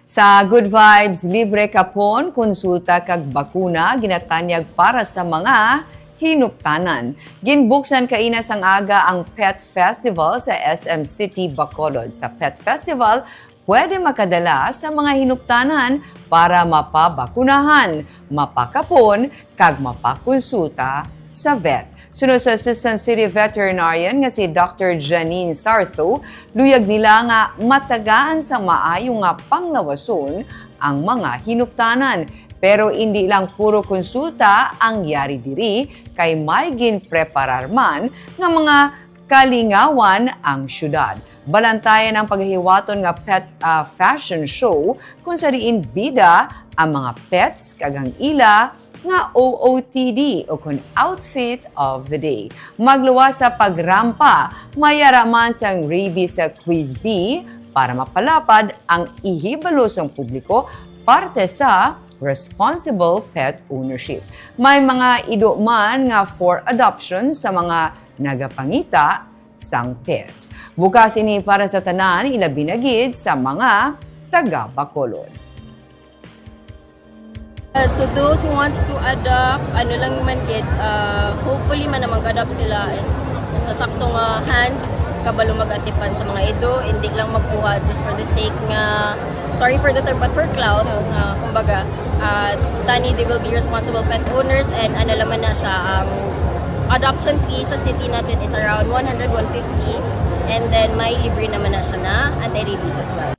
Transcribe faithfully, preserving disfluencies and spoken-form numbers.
Sa Good Vibes Libre Kapon, konsulta kag bakuna ginatanyag para sa mga hinuptanan. Ginbuksan kaina sang aga ang Pet Festival sa S M City Bacolod. Sa Pet Festival, pwede makadala sa mga hinuptanan para mapabakunahan, mapakapon, kag mapakonsulta sa vet. Suno sa Assistant City Veterinarian nga si Doctor Janine Sartho, luyag nila nga matagaan sa maayo nga panglawason ang mga hinuptanan. Pero indi lang puro konsulta ang yari diri, kay may ginpreparar man nga mga kalingawan ang syudad. Balantayan ang pagahiwaton nga pet, ah, fashion show, kung sa diin bida ang mga pets kag ang ila nga O O T D o kon outfit of the day. Magluwas sa pagrampa, may ara man sang rabies sa Quiz Bee para mapalapad ang ihibalo sang publiko parte sa responsible pet ownership. May mga ido man nga for adoption sa mga nagapangita sang pets. Bukas ini para sa tanan, ilabi na gid sa mga taga Bacolod. Uh, so those who wants to adopt, ano lang man gid, uh, hopefully man na mag-adopt sila is sa sakto nga hands, kabalo mag-atipan sa mga ido, hindi lang magkuha just for the sake nga, sorry for the term, but for clout, uh, kumbaga, uh, tani they will be responsible pet owners and ano lang man na siya, ang adoption fee sa city natin is around one hundred, one fifty, and then may libre naman na siya na anti-rabies as well.